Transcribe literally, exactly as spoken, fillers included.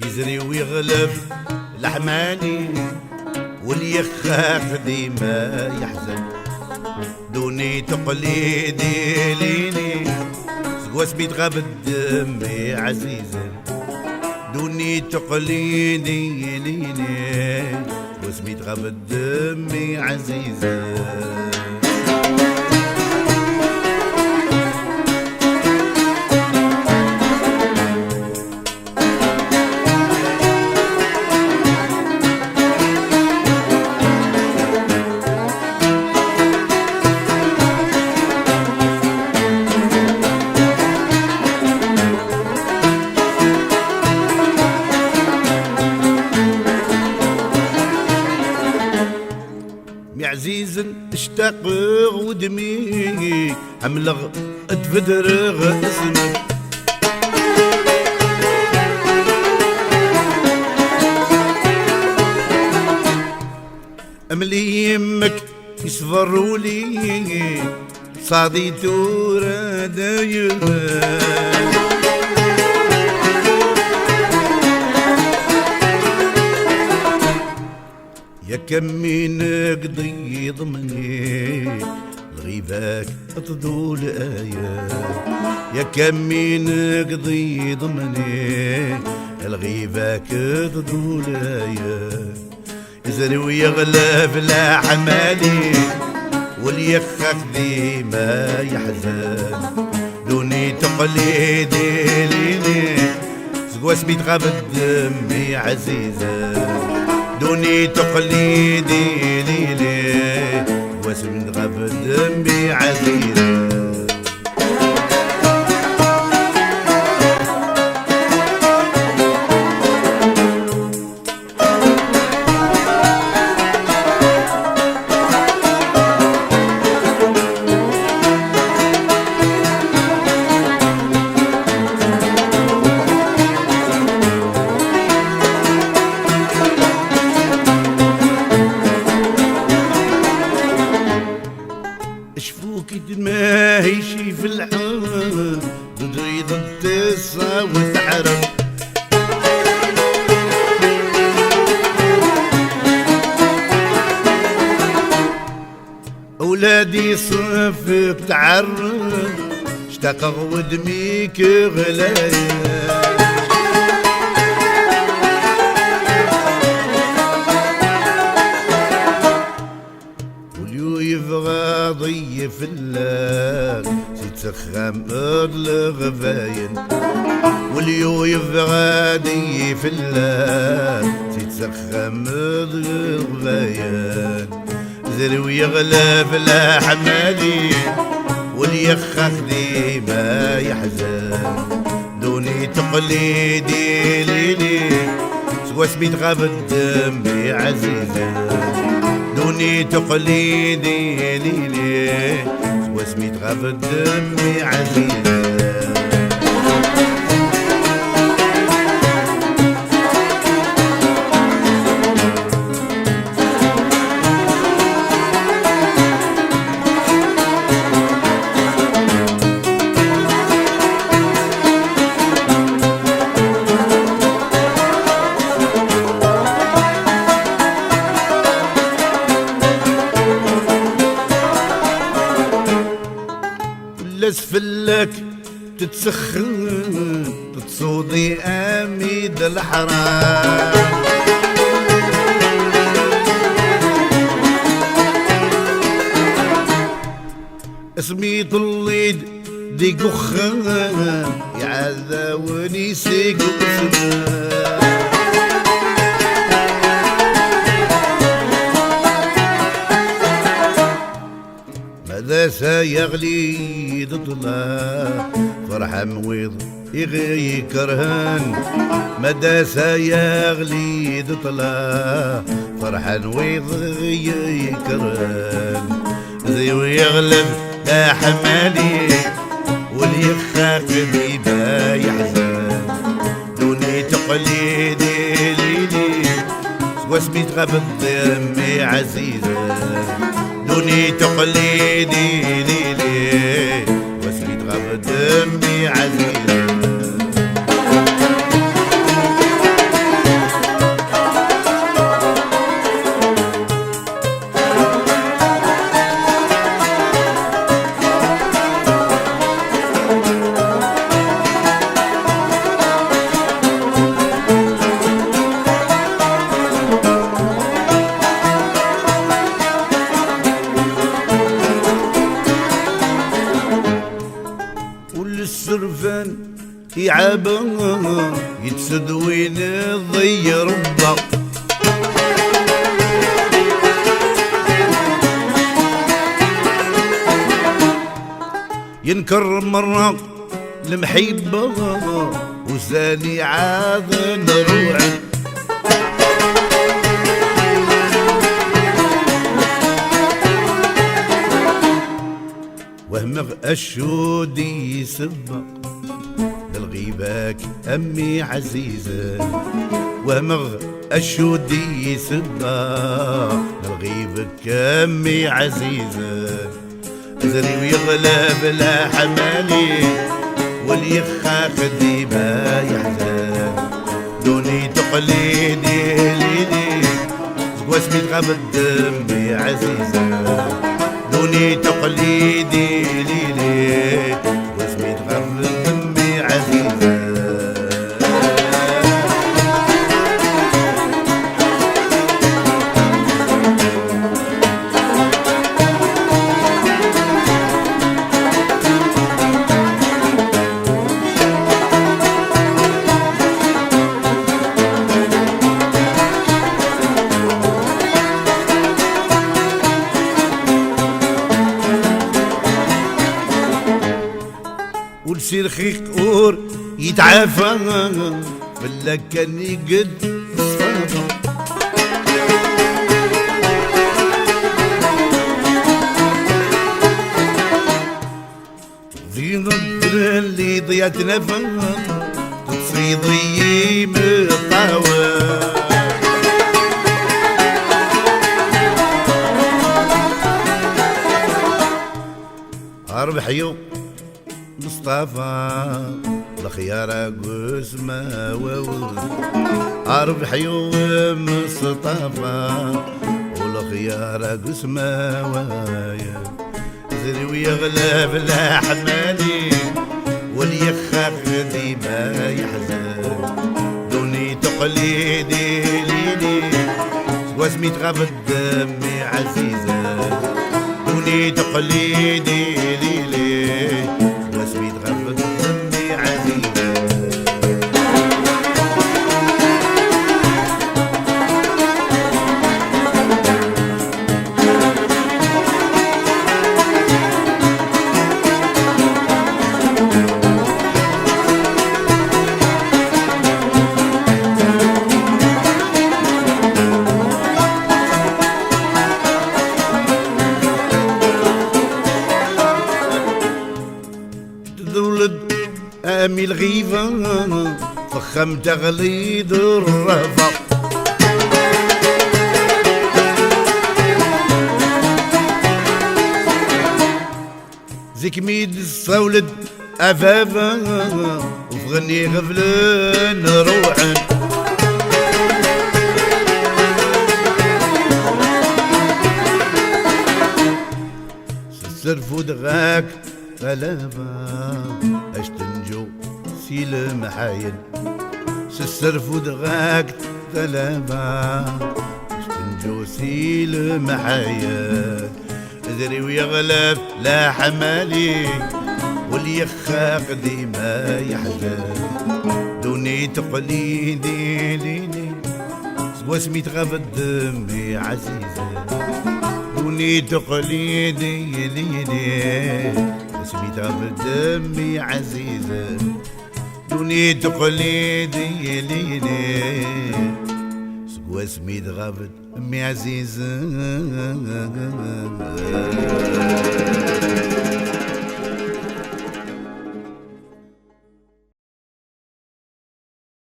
Izri-w iɣleb leḥmali, wul yexxax dima yeḥzen. Duni teqli d ilili, seg wasmi tɣab ddemmi ɛzizen. Duni teqli d ilili, seg wasmi tɣab ddemmi ɛzizen. Mi ɛzizen ctaqeɣ udem-ik, ḥemmleɣ ad bedreɣ isem-ik. Amli yemmek yesber uli, ṣadi tura dayen. Yak am win i d-yeḍmni, lɣiba-k tḍul aya. Yak am win i d-yeḍmni, lɣiba-k tḍul aya. Izri-w yeɣleb leḥmali, wul yexxax dima yeḥzen. Duni teqli d ilili, seg wasmi tɣab ddemmi ɛzizen. Duni teqli d ilili, seg wasmi tɣab ddemmi ɛzizen. Cfuk-id ma ici f lḥal, d-, d-, d-, d-, d-, d-, Ula d iṣef tɛerr, ctaqeɣ wudem-ik ɣlayen. Ul-iw yebɣa ḍiyy fell-ak, si ttexxam d leɣbayen. Ul-iw yebɣa ḍiyy fell-ak, si ttexxam d leɣbayen. Zriw yeɣleb leḥmali, ul yexxax dima yeḥzen. Duni teqli d ilili, seg wasmi tɣab ddemmi ɛzizen. Duni teqli d ilili, seg wasmi tɣab ddemmi ɛzizen. Fell-as fell-ak tettexxen, tettṣudi ami d leḥram. Asmi telliḍ deg uxxam, iɛdawen-is deg uxxam. Ma d ass-a yeɣli-d ṭṭlam, ferḥ am wiḍ i ɣ-yekrhen. Ma d ass-a yeɣli-d ṭṭlam, ferḥen wiḍ i ɣ-yekrhen. Ziw yeɣleb d aḥemmali, wul yexxaq dima yeḥzen. Duni teqli d ilili, seg wasmi tɣab ddemmi ɛzizen. Duni teqli d ilili, seg wasmi tɣab ddemmi ɛzizen. Sserfan iɛaba, yettsed win iḍeyyer Rebba. Yenker merra lemḥibba, ussan iɛaden ruɛen. Wehmeɣ acu d-yessebba d lɣiba-k a mmi ɛzizen. Wehmeɣ acu d-yessebba d lɣiba-k a mmi ɛzizen. Azriw yeɣleb leḥmali, wal yexxaq dima yeḥzen. Ddunit teqlid ilili, seg wasmi tɣab ddemmi ɛzizen. Ddunit teqlid ilili, seg wasmi tɣab ddemmi ɛzizen. Ul si lxiq ur yetɛafa, fell-ak kan i ged ṣṣfaḍa. Di ddren li ḍyat nafa, teṣṣiḍ-iyi meṭṭawa. Rbeḥ yu Meṣṭafa, lexyar agusmawaw. Rbeḥ yu Meṣṭafa, u lexyar agusmaway. Zriw yeɣleb leḥmali, wal yexxaq dima yeḥzen. Ddunit teqlid ilili, seg wasmi tɣab ddemmi ɛzizen. Ddunit teqlid ilili, seg wasmi tɣab ddemmi ɛzizen. Tdul-d am lɣiba, texxamt teɣli-d rrehba. Zik mi d-tessawel-d a baba, ffɣen iɣeblan ruɛen. Sserfudɣ-ak talaba, astenǧu si lemḥayen. Sserfudɣ-ak talaba, astenǧu si lemḥayen. Adriw yeɣleb leḥmali, wal yexxaq dima yeḥzen. Ddunit teqlid ilili, seg wasmi tɣab ddemmi ɛzizen. Ddunit teqlid ilili, seg wasmi tɣab ddemmi ɛzizen. Ddunit teqlid ilili, seg wasmi tɣab ddemmi ɛzizen.